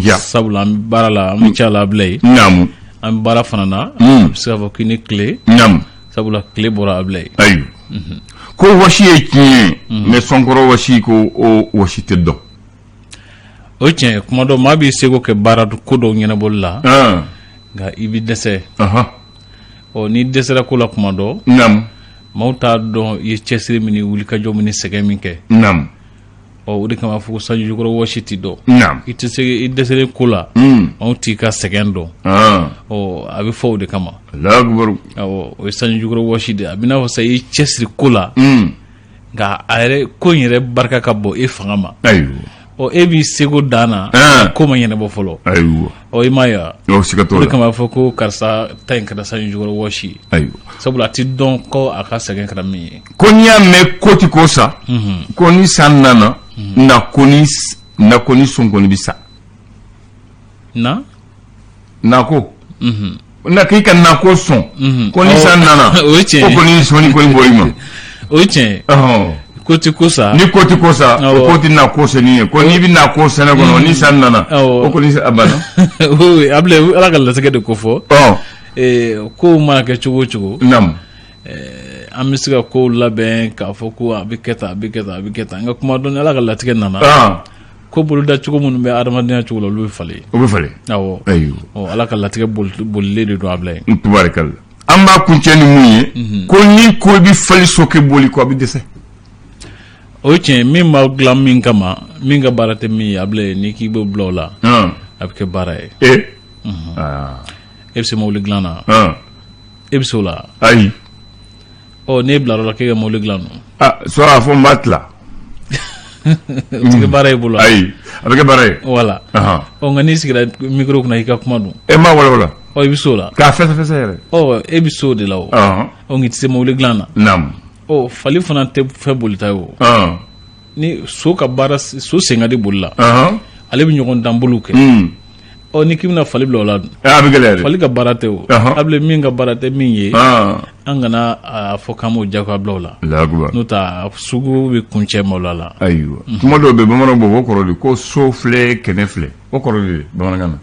diya. Sabula an bɛ baara la, an bɛ ca la Abilaye. Naamu. An bɛ baara fana na. A bɛ se k'a fɔ k'i ni tile. Naamu. Sabula tile bɔra, Abilaye. Ayiwa, ko wɔsi ye tiɲɛ ye, mais sɔnkɔrɔ wɔsi, ko o wɔsi tɛ dɔn. O ye tiɲɛ ye. Kuma dɔ, maa b'i seko kɛ baara ko dɔw ɲɛnabɔli la, nka i bɛ dɛsɛ. Ɔ, n'i dɛsɛra ko la kuma dɔ, maaw t'a dɔn i ye cɛsiri min ni wulikajɔ min ni sɛgɛn min kɛ. Ɔ, o de kama fɔ ko sanji jukɔrɔ wɔsi tɛ dɔn. I tɛ se, i dɛsɛlen ko la, maaw t'i ka sɛgɛn dɔn. Ɔ, a bɛ fɔ o de kama. Allahu akbar. Awɔ, o ye sanji jukɔrɔ wɔsi de ye. A bɛ n'a fɔ sa, i y'i cɛsiri ko la, nka a yɛrɛ ko in yɛrɛ barika ka bon e fanga ma. Ɔ, e b'i seko dan na, ko ma ɲɛnabɔ fɔlɔ. Ɔ, i m'a ye wa? O siga t'o O de la. kama a fɔ ko karisa ta in kɛra sanji jukɔrɔ wɔsi ye. Sabula a ti dɔn ko a ka sɛgɛn kɛra min ye. Ko n'i y'a mɛn ko ti ko sa, ko ni san nana na, ko ni na, ko ni sɔn kɔni bi sa. Na. Nako na, k'i ka nako sɔn, ko ni san nana, O ye tiɲɛ ko ye. kɔni sɔnni kɔni bɔr'i ma. O ye tiɲɛ ye. Ko ti ko sa. Ni ko ti ko sa, o ko ti na ko sɛnɛ ye, ko n'i bɛ na ko sɛnɛ kɔnɔ, ni san nana, o kɔni a banna. Oui, Ablaye, Ala ka latigɛ de ko fɔ. Kow mana kɛ cogo o cogo, an bɛ se ka kow labɛn k'a fɔ ko a bɛ kɛ tan, a bɛ kɛ tan, a bɛ kɛ tan, nka kuma dɔ, ni Ala ka latigɛ nana, ko boloda cogo minnu bɛ adamadenya cogo la, olu bɛ falen. O bɛ falen. Awɔ. Ɔ, Ala ka latigɛ bolilen de don, Ablaye. Tubarikalla. An b'a kuncɛ ni mun ye? Ko ni ko i bɛ fali sokɛ boli, ko a bɛ dɛsɛ. O ye tiɲɛ ye. Min b'aw dilan min kama, min ka baara tɛ min ye, Ablaye, n'i k'i b'o bila o la, a bɛ kɛ baara ye. E bɛ se mobili dilan na? E bɛ se o la? Ayi. Ɔ, n'e bilara o la k'e ka mobili dilan dun? Ah, sɔrɔ a fɔ n b'a tila. O tɛ kɛ baara ye bolo. Ayi, a bɛ kɛ baara ye. Voilà. Ɔ, nka n'i sigira micro kunna, i ka kuma dun? E m'a walawala. Ɔ, i bɛ se o la. K'a fɛsɛfɛsɛ yɛrɛ. Ɔ, e bɛ se o de la o. Ɔ, nka i tɛ se mobili dilan na. Ɔ, fali fana tɛ fɛn bolita ye o. Ni so ka baara, so sen ka di boli la, ale bɛ ɲɔgɔn dan boliw kɛ. Ɔ, ni k'i bɛna fali bila o la dun? A bɛ gɛlɛya dɛ. Fali ka baara tɛ o. Ablaye, min ka baara tɛ min ye, an kana a fɔ k'an b'o jagoya bila o la. Allahu akbar. N'o tɛ, a sugu bɛ kuncɛ maloya la. Ayiwa, kuma dɔw bɛ bamananw b'o o kɔrɔ de ko so filɛ, kɛnɛ filɛ. O kɔrɔ de bamanankan na,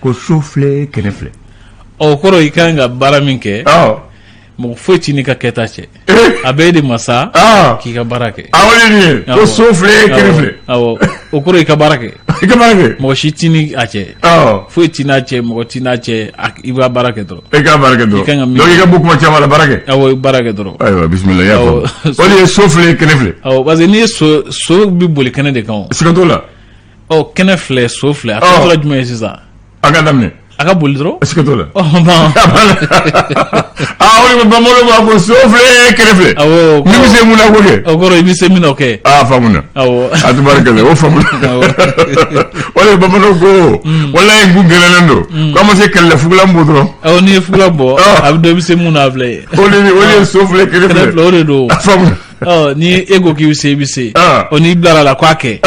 ko so filɛ, kɛnɛ filɛ. Ɔ, o kɔrɔ, i kan ka baara min kɛ, mɔgɔ foyi t'i n'i ka kɛta cɛ. A bɛ e de ma sa k'i ka baara kɛ. Awɔ, de ye ko so filɛ, kɛnɛ filɛ. Awɔ, o kɔrɔ, i ka baara kɛ. I ka baara kɛ. Mɔgɔ si t'i ni a cɛ, foyi t'i n'a cɛ, mɔgɔ t'i n'a cɛ, i b'a baara kɛ dɔrɔn. E ka baara kɛ dɔrɔn. I kan ka min Donc i ka bɔ kuma caman la, baara kɛ. Awɔ, i baara kɛ dɔrɔn. Ayiwa, bisimila, i y'a faamu. O de ye so filɛ, kɛnɛ filɛ. Awɔ, parce que n'i ye so, so bɛ boli kɛnɛ de kan o. Siga t'o la. Ɔ, kɛnɛ filɛ, so filɛ, a tɔ tora jumɛn ye sisan? A ka daminɛ. A ka boli dɔrɔn. Siga t'o la. Ɔ, ban. Aa, o de bɛ bamananw b'a fɔ so filɛ, kɛnɛ filɛ. Awɔ. Ni bɛ se mun na, k'o kɛ. O kɔrɔ, i bɛ se min na, o kɛ. Aa, faamuna. A tubarikala, o faamuna. O de bamananw ko walayi n kun gɛlɛnnen don, k'an ma se kɛlɛ la, fugulan bɔ dɔrɔn. Awɔ, n'i ye fugulan bɔ, a bɛ dɔn i bɛ se mun na, a filɛ ye. O de ye so filɛ, kɛnɛ filɛ. Kɛnɛ filɛ, o de don. A faamuna. Ɔ, ni e ko k'i bɛ se, i bɛ se. Ɔ, n'i bilara la k'a kɛ.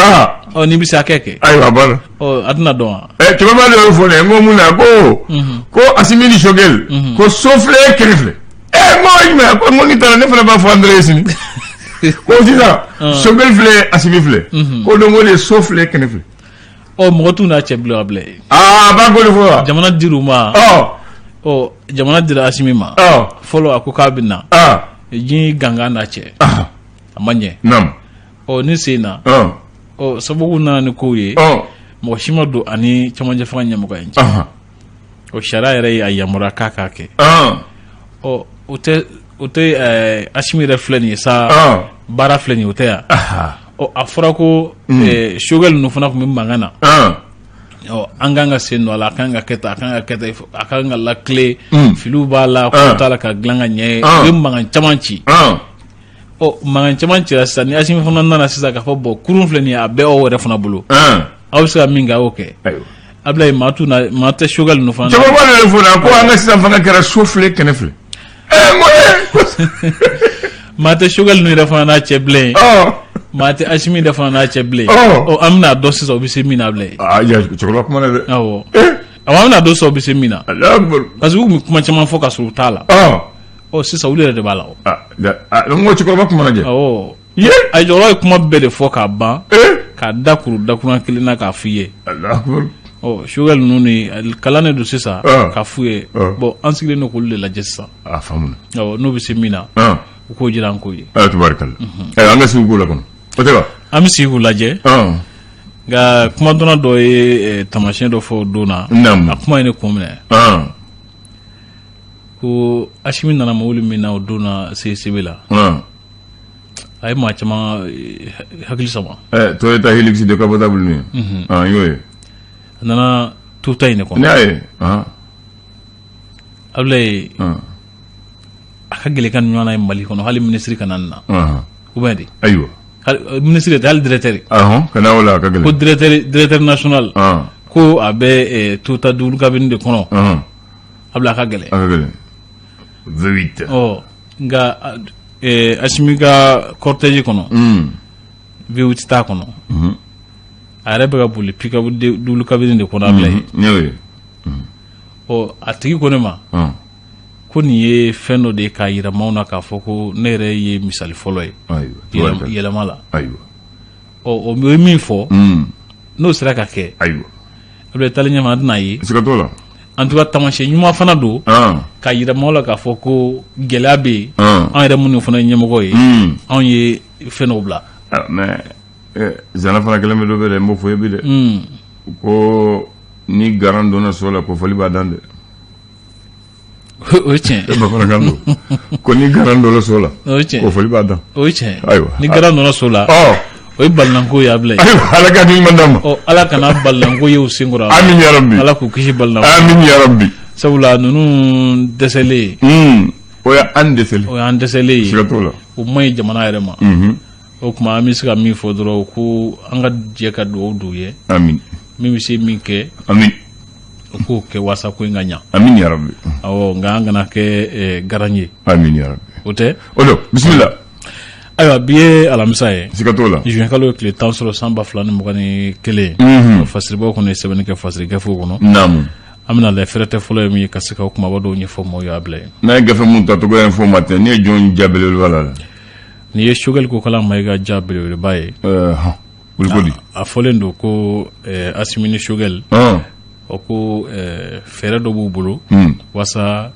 Ɔ, n'i bɛ se a kɛ kɛ. Ayiwa, a banna. Ɔ, a tɛna dɔn wa? Ɛ, cɛkɔrɔba de y'o fɔ ne ye, n ko mun na ko Asimi ni Choguel, ko so filɛ, kɛnɛ filɛ. Ɛ, n ko jumɛn? Ko n ko n'i taara, ne fana b'a fɔ André ye sini ko sisan Choguel filɛ, Asimi filɛ, ko donc o de ye so filɛ, kɛnɛ filɛ. Ɔ, mɔgɔ t'u n'a cɛ bilen, a bila. Aa, a b'a ko de fɔ wa? Jamana dir'u ma. Ɔ, jamana dira Asimi ma. Fɔlɔ, a ko k'a bɛ na. Diɲɛ gangan n'a cɛ. A ma ɲɛ. Ɔ, ni sen na. Ɔ, sababu nana ni kow ye. Mɔgɔ si ma don ani cɛmancɛ fanga ɲɛmɔgɔ in cɛ. O sariya yɛrɛ ye a yamaruya k'a k'a kɛ. Ɔ, o tɛ Asimi yɛrɛ filɛ nin ye sa, baara filɛ nin ye, o tɛ yan. Ɔ, a fɔra ko Choguel ninnu fana tun bɛ mankan na. Ɔ, an kan ka sen don a la, a kan ka kɛ tan, a kan ka kɛ tan, a kan ka lakile, filiw b'a la, ko t'a la ka dilan ka ɲɛ. U ye mankan caman ci. Ɔ, mankan caman cira sisan, ni Asimi fana nana sisan k'a fɔ bon, kurun filɛ nin ye, a bɛɛ aw yɛrɛ fana bolo. Aw bɛ se ka min kɛ, a y'o kɛ. Ablaye, maa t'u na, maa tɛ Choguel ninnu fana. Cɛkɔrɔba de y'o fɔ ne ko an ka sisan fanga kɛra so filɛ, kɛnɛ filɛ. Ɛ, n ko ee. Maa tɛ Choguel ninnu yɛrɛ fana n'a cɛ bilen. Maa tɛ Asimi yɛrɛ fana n'a cɛ bilen. Ɔ, an bɛna dɔn sisan u bɛ se min na, Ablaye. Aa, cɛkɔrɔba kuma na dɛ. Awɔ. Awɔ, an bɛna dɔn sisan u bɛ se min na. Parce que u tun bɛ kuma caman fɔ ka sɔrɔ u t'a la. Ɔ, sisan olu yɛrɛ de b'a la o. N ko cɛkɔrɔba kuma lajɛ. Awɔ. A cɛkɔrɔba ye kuma bɛɛ de fɔ k'a ban. K'a da kuru dakuruɲɛ kelen na k'a f'i ye. Ɔ, Choguel ninnu ni kalan de don sisan ka f'u ye. Bon, an sigilen don k'olu de lajɛ sisan. A faamuna. Awɔ, n'u bɛ se min na, u k'o jira an k'o ye. Ayiwa, tubarikala. Ayiwa, an ka sigi k'o la kɔnɔ, o tɛ wa? An bɛ sigi k'u lajɛ. Nka kumadɔnna dɔ ye taamasiyɛn dɔ fɔ o don na. A kuma ye ne kun minɛ. Ko Asimi nana mobili min na o don na CICB la, a ye maa caman hakili sama. Toyota Hilux décapotable min ye, n y'o ye. A nana Toyota in de kɔnɔ. Ne y'a ye. Abulayi, a ka gɛlɛn ka nin ɲɔgɔnna ye Mali kɔnɔ, hali minisiri kana nin na. Ou bien de. Ayiwa. Minisiri tɛ, hali directeur. Ka na o la, a ka gɛlɛn. Ko directeur national. Ko a bɛ Toyota double cabine de kɔnɔ. Abulayi, a ka gɛlɛn. A ka gɛlɛn. V8. Ɔ, nka Asimi ka cortège kɔnɔ, V8 t'a kɔnɔ. A yɛrɛ bɛ ka boli pick-up double cabine de kɔnɔ, Abulayi. N y'o ye. Ɔ, a tigi ko ne ma ko nin ye fɛn dɔ de ye k'a yira maaw na k'a fɔ ko ne yɛrɛ ye misali fɔlɔ ye yɛlɛma la. Ɔ, o ye min fɔ, n'o sera ka kɛ, Abulayi, taalen ɲɛfɛ an tɛna ye. Siga t'o la. En tout cas, taamasiyɛn ɲuman fana don k'a yira maaw la k'a fɔ ko gɛlɛya bɛ yen, an yɛrɛ minnu fana ye ɲɛmɔgɔ ye, anw ye fɛn dɔw bila. Mais zana fana kɛlen bɛ dɔ bɛ dɛ, n b'o fɔ ye bi dɛ. Ko ni garan donna so la, ko fɔli b'a dan dɛ. O ye tiɲɛ. Bamanankan don ko ni garan donna so la, O ye tiɲɛ. ko fɔli b'a dan. O ye tiɲɛ. Ayiwa. Ni garan donna so la, o ye balinanko ye, Abulayi. Ayiwa, Ala ka hakili ɲuman d'an ma. Ɔ, Ala kana balinanko ye u senkɔrɔ. Amin ya rabbi. Ala k'u kisi balinanko. Amin ya rabbi. Sabula ninnu dɛsɛlen, O y'an dɛsɛlen. O y'an dɛsɛlen ye. Siga t'o la. O man ɲi jamana yɛrɛ ma. O tuma, an bɛ se ka min fɔ dɔrɔn, ko an ka jɛ ka dugawu don u ye. Amin. Min bɛ se min kɛ, Amin. o k'o kɛ waasa ko in ka ɲa. Amin ya rabbi. Awɔ, nka an kana kɛ garan ye. Amin ya rabbi. O tɛ. O don, bisimila. Ayiwa, bi ye alamisa ye. Siga t'o la. Juin kalo ye tile 10 sɔrɔ san 2021. Fasiribaw kɔnɔ ye sɛbɛnni kɛ fasiri gafew kɔnɔ. An bɛna lajɛ fɛrɛtɛ fɔlɔ ye min ye ka se ka kumaba dɔw ɲɛfɔ maaw ye, Abulayi. N'a ye gafe mun ta tɔgɔ in fɔ ma tɛ, ne ye jɔn ja belebeleba la dɛ? N'i ye Choguel Kokala Mayiga ja belebeleba ye. Hɔn, olu di. A fɔlen don ko Asimi ni Choguel, o ko fɛɛrɛ dɔ b'u bolo walasa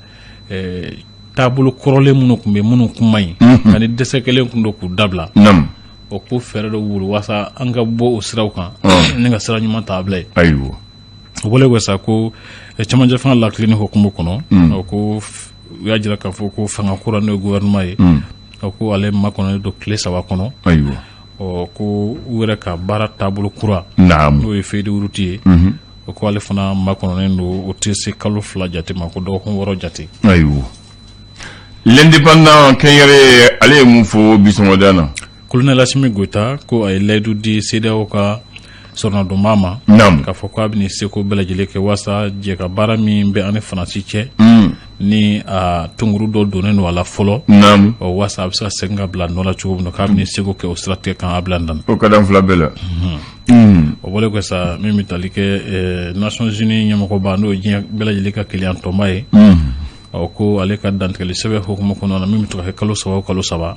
taabolo kɔrɔlen minnu tun bɛ, minnu kun man ɲi ani dɛsɛ kelen tun don, k'u dabila. O ko fɛɛrɛ dɔ b'u bolo walasa an ka bɔ o siraw kan ni ka sira ɲuman ta, Abulayi. Ayiwa. O bɔlen kɔ sa, ko cɛmancɛ fanga latilenni hukumu kɔnɔ, o ko u y'a jira k'a fɔ ko fanga kura, n'o ye gouvernement ye, o ko ale makɔnɔnen don tile 3 kɔnɔ. Ɔ, ko u yɛrɛ ka baara taabolo kura, n'o ye feuille de route ye, o ko ale fana makɔnɔnen don, o tɛ se kalo 2 jate ma, ko dɔgɔkun 6 jate. Ayiwa, L'Indépendant kɛnyɛrɛ, ale ye mun fɔ bi sɔgɔmada na? Colonel Asimi Goyita ko a ye layidu di CEDEAO ka sɔrɔnadonba ma k'a fɔ k'a bɛna seko bɛɛ lajɛlen kɛ walasa jɛ ka baara min bɛ ani Faransi cɛ, ni a tunguru dɔ donnen don a la fɔlɔ, ɔ, walasa a bɛ se ka segin ka bila nɔ la cogo min na, k'a bɛna seko kɛ o siratigɛ kan, a bila dan. O ka dan fila bɛɛ la. O bɔlen kɔ sa, min bɛ tali kɛ Nations Unies ɲɛmɔgɔba, n'o ye diɲɛ bɛɛ lajɛlen ka kelenya tɔnba ye, ɔ, ko ale ka dantigɛli sɛbɛn hukumu kɔnɔna na, min bɛ to ka kɛ kalo 3 o kalo 3,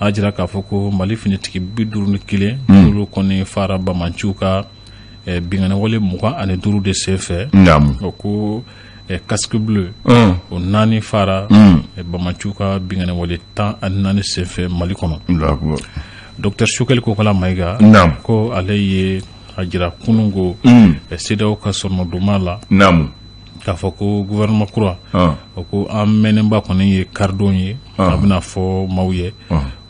a jira k'a fɔ ko Mali finitigi 51, olu kɔni fara bamanciw ka binkanni wale 25 de senfɛ. O ko casque bleu o naani fara bamanciw ka binkanni wale 14 senfɛ Mali kɔnɔ. Docteur Choguel Kokala Mayiga ko ale ye a jira kunun ko CEDEAO ka sɔrɔnadonba la k'a fɔ ko gouvernement kura, o ko an mɛnnenba kɔni ye karidon ye, a bɛna fɔ maaw ye.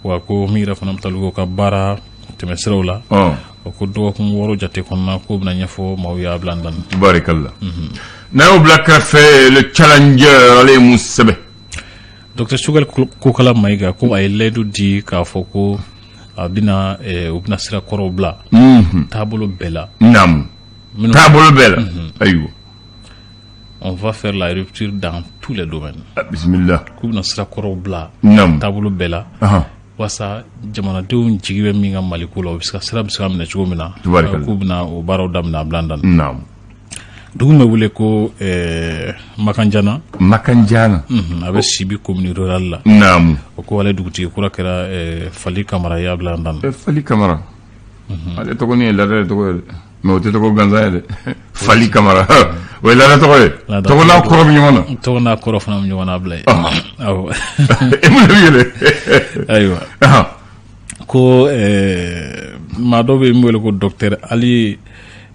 Wa ko min yɛrɛ fana bɛ taa ka baara tɛmɛsiraw la, o ko dɔgɔkun 6 jate kɔnɔna, k'o bɛna ɲɛfɔ maaw ye, a bila dan. Barikalla. N'a y'o bila kɛrɛfɛ, Le Challenger, ale ye mun sɛbɛn? Docteur Choguel Kokala Mayiga ko a ye layidu di k'a fɔ ko a bɛna u bɛna sira kɔrɔw bila taabolo bɛɛ la. Taabolo bɛɛ la, ayiwa. On va faire la rupture dans tous les domaines. Bismillah. K'u bɛna sira kɔrɔw bila taabolo bɛɛ la walasa jamanadenw jigi bɛ min ka Maliko la, u bɛ se ka sira bɛ se ka minɛ cogo min na, k'u bɛna o baaraw daminɛ, a bila dan. Dugu bɛ wele ko Makanjana. Makanjana. A bɛ Sibi commune rurale la. O ko ale dugutigi kura kɛra Fali Kamara ye, a bila dan. Fali Kamara, ale tɔgɔ ni ye laada tɔgɔ ye dɛ, mais o tɛ tɔgɔ gansan ye dɛ. Fali Kamara, o ye laada tɔgɔ ye, tɔgɔ n'a kɔrɔ bɛ ɲɔgɔn na. Tɔgɔ n'a kɔrɔ fana bɛ ɲɔgɔn na, Abulayi. Awɔ. E mun de bɛ yɛlɛ? Ayiwa, ko maa dɔ bɛ min wele ko docteur Ali,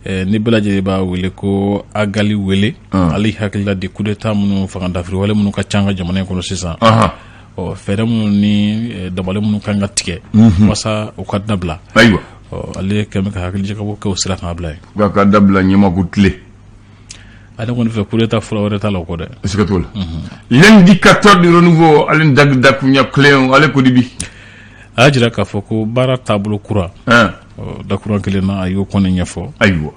ni bɛɛ lajɛlen b'a wele ko Agali Wele, ale hakilila di coup d'état minnu, fanga dafiri wale minnu ka ca an ka jamana in kɔnɔ sisan, ɔ fɛɛrɛ minnu ni dabali minnu kan ka tigɛ walasa u ka dabila. Ayiwa. Ɔ ale kɛlen bɛ ka hakilijagabɔ kɛ o sira kan, Abulayi. K'a ka dabila, ɲɛmako tile. Ale kɔni fɛ, coup d'état fura wɛrɛ t'a la o kɔ dɛ. Siga t'o la. L'indicateur du renouveau, ale ni dakunya kelen, ale ko di bi? A y'a jira k'a fɔ ko baara taabolo kura, dakuran kelen na, a y'o kɔni ɲɛfɔ. Ayiwa.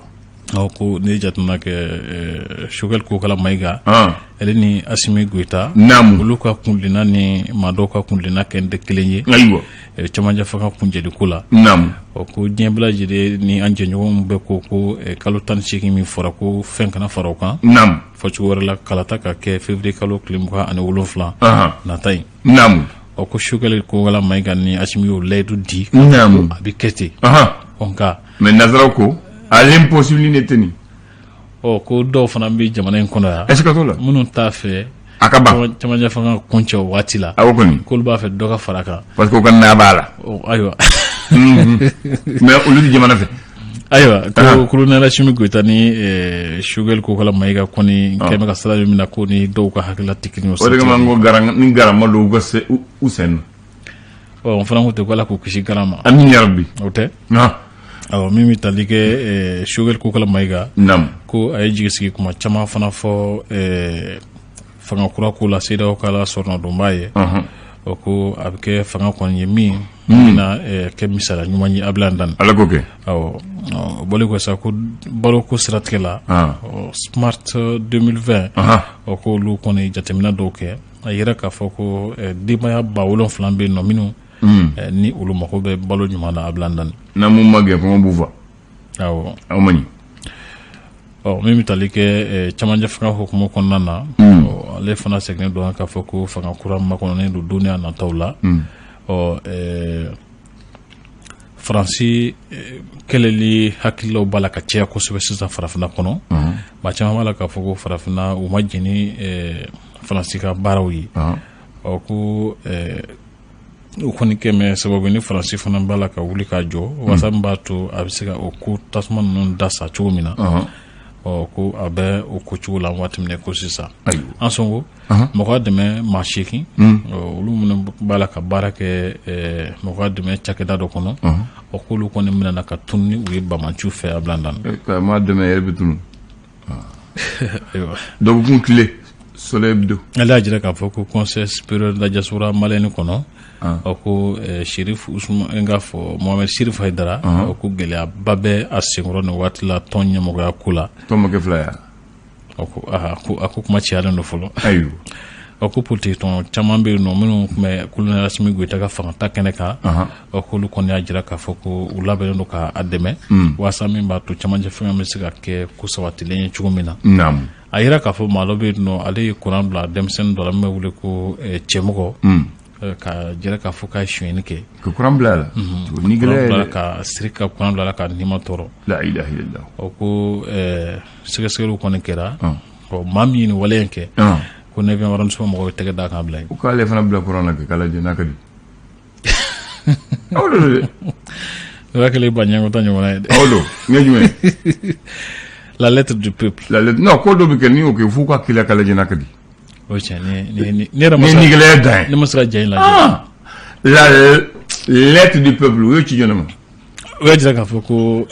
Aw ko n'i ye jateminɛ kɛ, Choguel Kokala Mayiga, ale ni Asimi Goyita, olu ka kuntilenna ni maa dɔw ka kuntilenna kɛ tɛ kelen ye. Ayiwa. Cɛmancɛ fanga kuncɛli ko la. Ɔ ko diɲɛ bɛɛ lajɛlen ni an jɛɲɔgɔnw bɛɛ ko kalo 18 min fɔra, ko fɛn kana fara o kan. Fɔcogo wɛrɛ la, kalata ka kɛ février kalo tile 27 nata in. Ɔ ko Choguel Kokala Mayiga ni Asimi y'o layidu di. A bɛ kɛ ten. Ɔ nka Mais nazaraw ko à l'impossible ne tɛ nin. Ɔ ko dɔw fana bɛ jamana in kɔnɔ yan. Est-ce que t'o la? Minnu t'a fɛ. A ka ban. Cɛmancɛ fanga kuncɛ o waati la. Awɔ kɔni. K'olu b'a fɛ dɔ ka fara a kan. Parce que o ka na b'a la. Ayiwa. Mais olu tɛ jamana fɛ. Ayiwa, ko colonel Asimi Goyita ni Choguel Kokala Mayiga kɔni kɛlen bɛ ka sira min na, ko ni dɔw ka hakilila tɛ kelen ye. O de kama n ko garan ni garama don u ka se u sen na. Ɔ n fana ko ten, ko Ala k'u kisi garan ma. Amin yarabi. O tɛ. Awɔ, min bɛ tali kɛ Choguel Kokala Mayiga. Ko a ye jigi sigi kuma caman fana fɔ fanga kura ko la, CEDEAO ka la sɔrɔnadonba ye. O ko a bɛ kɛ fanga kɔni ye min bɛna kɛ misaliya ɲuman ye, Abulayi Dan. Ala k'o kɛ. Awɔ, o bɔlen kɔ sa, ko baloko siratigɛ la, Smart 2020, o ko olu kɔni jateminɛ dɔw kɛ, a yira k'a fɔ ko denbaya 7000 bɛ yen nɔ minnu ni olu mago bɛ balo ɲuman na, Abulayi Dan. N'a mun ma gɛn, kɔngɔ b'u fa. Awɔ. Aw man ɲi. Ɔ min bɛ tali kɛ cɛmancɛ fanga hukumu kɔnɔna na, ale fana seginnen don k'a fɔ ko fanga kura makɔnɔnen don don n'a nataw la. Ɔ Faransi kɛlɛli hakililaw b'a la ka caya kosɛbɛ sisan farafinna kɔnɔ. Maa caman b'a la k'a fɔ ko farafinna, u ma jɛn ni Faransi ka baaraw ye. Ɔ ko o kɔni kɛmɛ sababu ni Faransi fana b'a la ka wuli k'a jɔ walasa min b'a to a bɛ se ka o ko tasuma ninnu da sa cogo min na. Ɔ ko a bɛ o ko cogo la waati min ko sisan an sɔn mɔgɔ dɛmɛ maa 8, olu minnu b'a la ka baara kɛ mɔgɔ dɛmɛ cakɛda dɔ kɔnɔ, ɔ k'olu kɔni minɛna ka tunu ni u ye banbaanciw fɛ, Abulayi Dan. Ka maa dɛmɛ yɛrɛ bɛ tunu. Ayiwa. Dɔgɔkun tile, Soleil Hebdo. Ale y'a jira k'a fɔ ko Conseil supérieur de la diaspora malienne kɔnɔ, ɔ ko Sherif Usman, n k'a fɔ Mohamed Sherif Hayidara, ɔ ko gɛlɛyaba bɛ a senkɔrɔ nin waati la tɔn ɲɛmɔgɔya ko la. Tɔn ma kɛ fila ye. Ɔ ko a ko kuma cayalen don fɔlɔ. Ayiwa. Ɔ ko politique tɔn caman bɛ yen nɔ minnu tun bɛ colonel Asimi Goyita ka fangata kɛnɛ kan, ɔ k'olu kɔni y'a jira k'a fɔ ko u labɛnnen don k'a dɛmɛ walasa min b'a to cɛmancɛ fanga bɛ se ka kɛ ko sabatilen ye cogo min na. A yira k'a fɔ maa dɔ bɛ yen nɔ, ale ye kuran bila denmisɛnnin dɔ la min bɛ wele ko cɛmɔgɔ, ka jira k'a fɔ k'a ye sonyɛni kɛ. Ka kuran bila a la. Ni gɛlɛya ye dɛ. Ka siri ka kuran bila a la ka nima tɔɔrɔ. La ilaha illallah. Ɔ ko sɛgɛsɛgɛliw kɔni kɛra. Ɔ maa min ye nin wale in kɛ, ko 9e arrondissement mɔgɔw ye tɛgɛ d'a kan, bila yen. U k'ale fana bila kuran na kɛ k'a lajɛ n'a ka di. Aw don dɛ. O y'a kɛlen ba ɲɛkɔta ɲɔgɔnna ye dɛ. Aw don n ye jumɛn ye? La lettre du peuple. La lettre, non, ko dɔ bɛ kɛ, n'i y'o kɛ, f'u ka kila k'a lajɛ n'a ka di. O tiɲɛ, ni ne yɛrɛ ma Ni se ni gɛlɛya dan ye. Ne ma se ka ja in lajɛ. La lettre du peuple, u y'o ci jɔn ma? O y'a jira k'a fɔ ko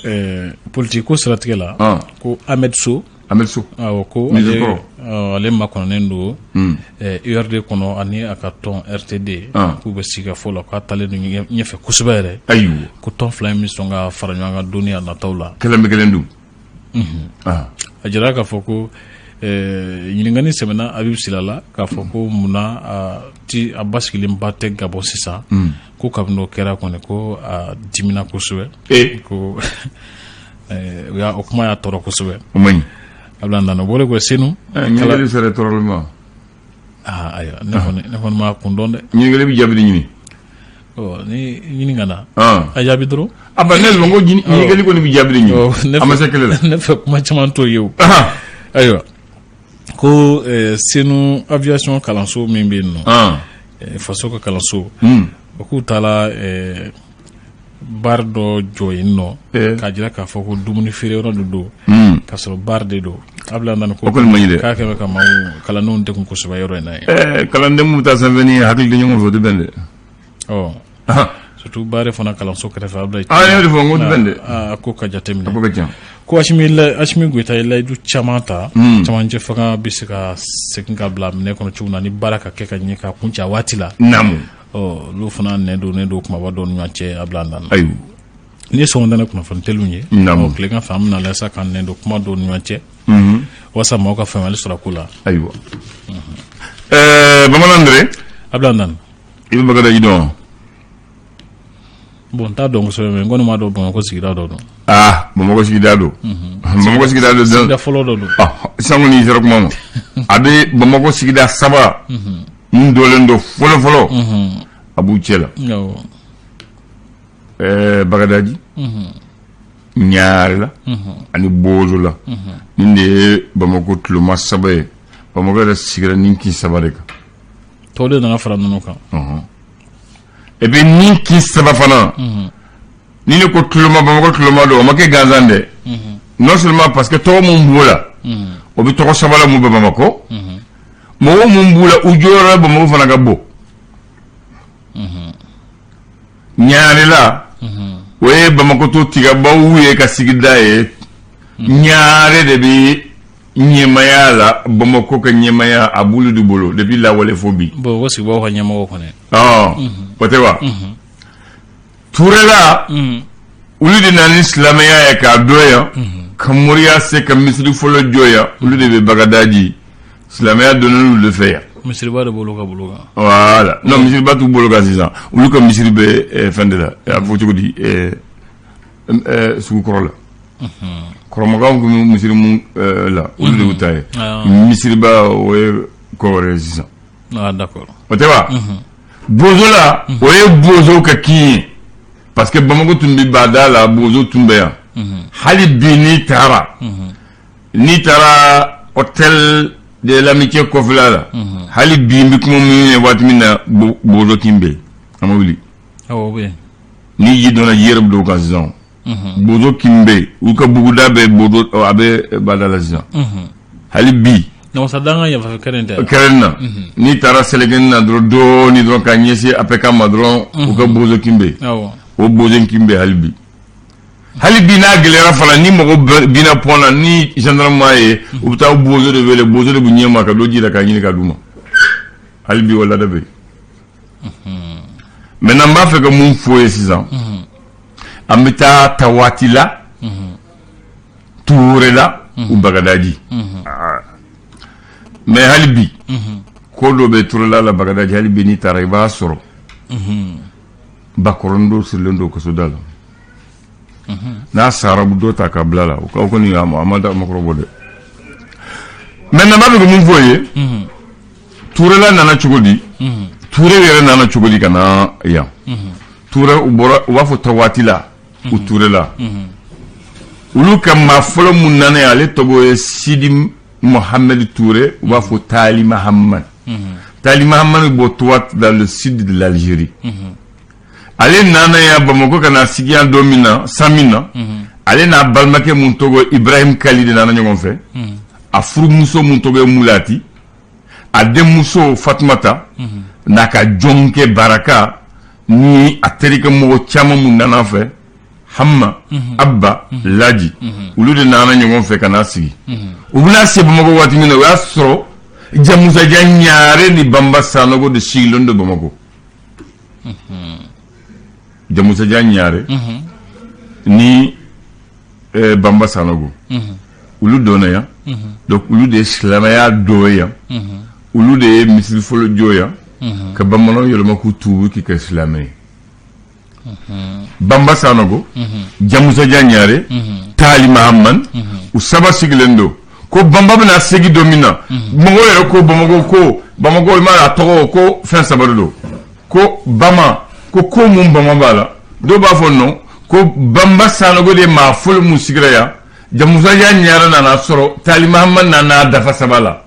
politique ko siratigɛ la, ko Ahmed So. Ahmed So. Awɔ, ko Ministre ale kɔrɔ. Ale makɔnɔnen don URD kɔnɔ ani a ka tɔn RTD, k'u bɛ sigi ka fɔ la k'a taalen don ɲɛfɛ kosɛbɛ yɛrɛ. Ayiwa. Ko tɔn fila in bɛ sɔn ka fara ɲɔgɔn kan don a nataw la. Kelen bɛ kelen dun. A jira k'a fɔ ko ɲininkali sɛmɛna Habib Sila la k'a fɔ ko munna a ti a basigilenba tɛ Gabon sisan, ko kabini o kɛra kɔni, ko a dimina kosɛbɛ. Ko o y'a o kuma y'a tɔɔrɔ kosɛbɛ. O man ɲi. Abulayi nana o bɔlen kɔ Senu. Ɲininkali sera tɔɔrɔli ma. Aa ayiwa, ne kɔni ma kun dɔn dɛ. Ɲininkali bɛ jaabi de ɲini. Ni ɲini ka na a jaabi dɔrɔn. A ba ne ko ɲininkali kɔni bɛ jaabi ɲini, a ma se kɛlɛ la. Ne fɛ kuma caman t'o ye o. Ayiwa, ko Senu aviation kalanso min bɛ yen nɔ, faso ka kalanso, o k'u taara bar dɔ jɔ yen nɔ k'a jira k'a fɔ ko dumuni feere yɔrɔ de don, k'a sɔrɔ bar de don. Abulayi nana ko o kɔni man ɲi dɛ. K'a kɛ ka maaw kalandenw degun kosɛbɛ yɔrɔ in na yen. Kalanden minnu bɛ taa sanfɛ ni hakili tɛ ɲɔgɔn fɛ, o tɛ bɛn dɛ. Ɔ, surtout bar fana kalanso kɛrɛfɛ, Abulayi. Ah, ne y'o de fɔ n ko tɛ bɛn dɛ. A ko ka jateminɛ. A ko ka ca. Ko Asimi Goyita ye layidu caman ta, camancɛ fanga bɛ se ka segin ka bila minɛ kɔnɔ cogo min na ni baara ka kɛ ka ɲɛ ka kuncɛ a waati la. Naamu. Ɔ, olu fana nɛn donnen don kumaba dɔw ni ɲɔgɔn cɛ, Abulayi nana. Ayiwa. Ni ye sɔgɔmada kunnafoni teliw ye. Naamu. Tilegan fɛ, an bɛna lajɛ sa ka nɛn don kuma dɔw ni ɲɔgɔn cɛ walasa maaw ka faamuyali sɔrɔ a ko la. Ayiwa. Bamanan Dere. Abulayi nana. I bɛ Bagadaji dɔn? Bon, n t'a dɔn kosɛbɛ, mais n kɔni b'a dɔn Bamakɔ sigida dɔ don. Aa, Bamakɔ sigida don. Bamakɔ sigida don. Sigida fɔlɔ dɔ don. Sisan kɔni i sera kuma ma. A bɛ Bamakɔ sigida saba min dɔlen don fɔlɔ fɔlɔ, a b'u cɛ la. Bagadaji, Ɲarela ani Bozola. Nin de ye Bamakɔ tuloma saba ye. Bamakɔ yɛrɛ sigira nin kin saba de kan. Tɔw de nana fara ninnu kan. Et puis nin kin saba fana, ni ne ko tuloma, Bamakɔ tuloma don, o ma kɛ gansan dɛ. Non seulement parce que tɔgɔ mun b'o la, o bɛ tɔgɔ saba la mun bɛ Bamakɔ, mɔgɔ mun b'u la, u jɔyɔrɔ Bamakɔ fana ka bon. Ɲarela, o ye Bamakɔ to tigabaw ye ka sigida ye. Ɲare de bɛ ɲɛmaya la, Bamakɔ ka ɲɛmaya a b'olu de bolo depuis lawale fo bi. Bon, o sigibaw ka ɲɛmɔgɔ kɔni. O tɛ wa? Turela, olu de nana ni silamɛya ye k'a dɔn yan, ka moriya se ka misiri fɔlɔ jɔ yan. Olu de bɛ Bagadaji, silamɛya donna olu de fɛ yan. Misiriba de b'olu ka bolo kan. Voilà, non, misiriba t'u bolo kan sisan. Olu ka misiri bɛ fɛn de la, a bɛ fɔ cogo di, sugu kɔrɔ la. Kɔrɔmɔgɔw tun bɛ misiri mun la, olu de y'u ta ye. Misiriba, o ye ko wɛrɛ ye sisan. Ah, d'accord. O tɛ wa? Bozola, o ye bozow ka kin ye, parce que Bamakɔ tun bɛ bada la, bozo tun bɛ yan. Hali bi n'i taara hôtel de l'amitié kɔfɛla la, hali bi n bɛ kuma min ye waati min na, bozo kin bɛ yen, a ma wuli. Awɔ, o bɛ yen. Ni ji donna, ji yɛrɛ bɛ don o kan sisan. Bozo kin bɛ yen, u ka buguda bɛ bozo, a bɛ bada la sisan hali bi. Namasada yan fɛ kɛrɛn tɛ. Kɛrɛn na, n'i taara sɛlɛkɛni na dɔrɔn dɔɔni dɔrɔn ka ɲɛsin APK ma dɔrɔn, u ka bozo kin bɛ yen. O bozo kin bɛ yen hali bi. Hali bi n'a gɛlɛyara fana, ni mɔgɔ binna pont na, ni gendarme m'a ye, u bɛ taa bozo de wele. Bozo de bɛ ɲɛ ma ka don ji la k'a ɲini ka d'u ma. Hali bi o laada bɛ yen. Maintenant, n b'a fɛ ka mun fɔ ye sisan? An bɛ taa Tawaati la, Tuure la u Bagadaji. Mais hali bi ko dɔ bɛ Turela la Bagadaji. Hali bi n'i taara, i b'a sɔrɔ bakɔrɔnin dɔ sirilen don kasoda la. N'a sara, u bɛ dɔ ta ka bila la. O kɔni a ma da makɔrɔ bɔ dɛ. Maintenant, n b'a fɛ ka mun fɔ ye? Turela nana cogo di? Ture yɛrɛ nana cogo di ka na yan? Ture, u bɔra, u b'a fɔ Tawaati la u Turela. Olu ka maa fɔlɔ mun nana yan, ale tɔgɔ ye Sidi Mohamed Touré, u b'a fɔ Tali Mahamad. Tali Mahamad bɔ Touat, dans le sud de l'Algérie. Ale nana yan Bamakɔ ka na sigi yan don min na, san min na, ale n'a balimakɛ mun tɔgɔ Ibrahim Kali de nana ɲɔgɔn fɛ, a furumuso mun tɔgɔ ye Mulati, a denmuso Fatumata n'a ka jɔnkɛ Baraka ni a terikɛ mɔgɔ caman mun nana fɛ, Hamma, Abba, Laji, olu de nana ɲɔgɔn fɛ ka na sigi. U bɛna se Bamakɔ waati min na, o y'a sɔrɔ Jamusaja Ɲare ni Banba Sanogo de sigilen don Bamakɔ. Jamusaja Ɲare ni Banba Sanogo, olu donna yan. Donc olu de ye silamɛya dɔ ye yan, olu de ye misiri fɔlɔ jɔ yan ka bamananw yɛlɛma k'u tuubi k'i kɛ silamɛ ye. Banba Sanogo, Jamusaja Ɲare, Tali Mahaman, u saba sigilen don. Ko Banba bɛna segin don min na, mɔgɔw yɛrɛ ko Bamakɔ, ko Bamakɔ, i m'a ye a tɔgɔ ko fɛn saba de don, ko Bama. Ko ko mun Bama b'a la, dɔw b'a fɔ non, ko Banba Sanogo de maa fɔlɔ mun sigira yan. Jamusajan Ɲare nana sɔrɔ, Tali Mahamad nana dafa saba la,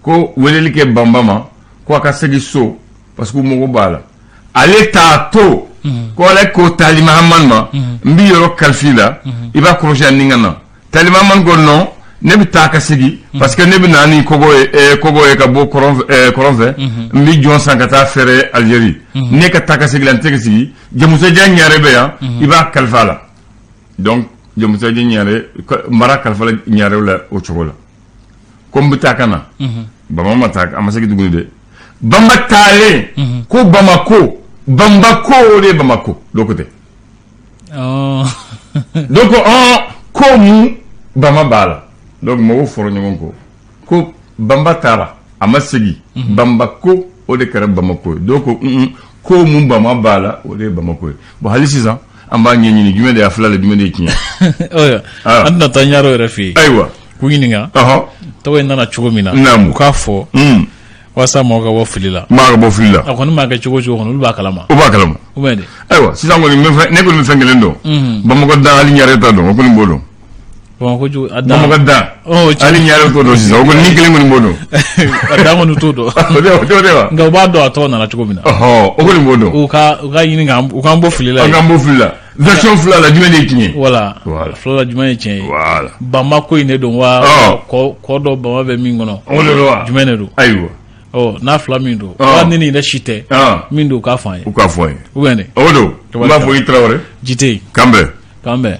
ko weleli kɛ Banba ma ko a ka segin so parce que mago b'a la. Ale t'a to ko ale ko Tali Mahamad ma: "N b'i yɔrɔ kalifi la, i b'a kɔlɔsi a ni ka na." Tali Mahamad ko: "Non, ne bɛ taa ka segin parce que ne bɛ na ni kogo ye, kogo ye ka bɔ kɔrɔn fɛ, n bɛ jɔn san ka taa feere Algérie. Ne ka taa ka segin la, n tɛ ka sigi. Jamusajan Ɲare bɛ yan, i b'a kalifa a la." Donc Jamusajan Ɲare mara kalifa la Ɲarew la o cogo la. Ko n bɛ taa ka na, Bama ma taa, a ma segin tuguni dɛ. Banba taalen ko Bamako, Banba ko, o de ye Bamako dɔ ko tɛ. Donc ko mun Bama b'a la. Donc mɔgɔw fɔra ɲɔgɔn kɔ ko Banba taara, a ma segin. Banba ko, o de kɛra Bamako ye. Donc ko mun Bama b'a la, o de ye Bamako ye. Bon, hali sisan an b'a ɲɛɲini, jumɛn de y'a fila la, jumɛn de ye tiɲɛ? An tɛna taa Ɲaro yɛrɛ fɛ yen k'u ɲininka tɔgɔ in nana cogo min na, u k'a fɔ walasa mɔgɔw ka bɔ fili la. Maa ka bɔ fili la. A kɔni maa kɛ cogo o cogo kɔni, olu b'a kalama. U b'a kalama. Ou bien de. Ayiwa, sisan kɔni ne kɔni bɛ fɛn kelen dɔn: Bamakɔ dan, hali Ɲare t'a dɔn, o kɔni b'o dɔn. Bamakɔ jugu a dan. Bamakɔ dan, hali Ɲare t'o dɔn sisan, o kɔni ni kelen kɔni b'o dɔn. A dan kɔni t'o dɔn. O tɛ wa? Nka u b'a dɔn a tɔgɔ nana cogo min na. O kɔni b'o dɔn. U ka ɲini k'an u k'an bɔ fili la. An k'an bɔ fili la. Version fila la, jumɛn de ye tiɲɛ ye? Voilà, fila la, jumɛn ye tiɲɛ ye? Voilà. Bama ko in de don wa, kɔ dɔ Bama bɛ min kɔnɔ? O de don wa? Jumɛn de don? Ayiwa. Ɔ, n'a fila min don wa, ni nin yɛrɛ si tɛ min don, u k'a fɔ an ye. U k'a fɔ an ye. Ou bien de. O don, n b'a fɔ i Tarawele. Ji tɛ yen. K'an bɛn. K'an bɛn.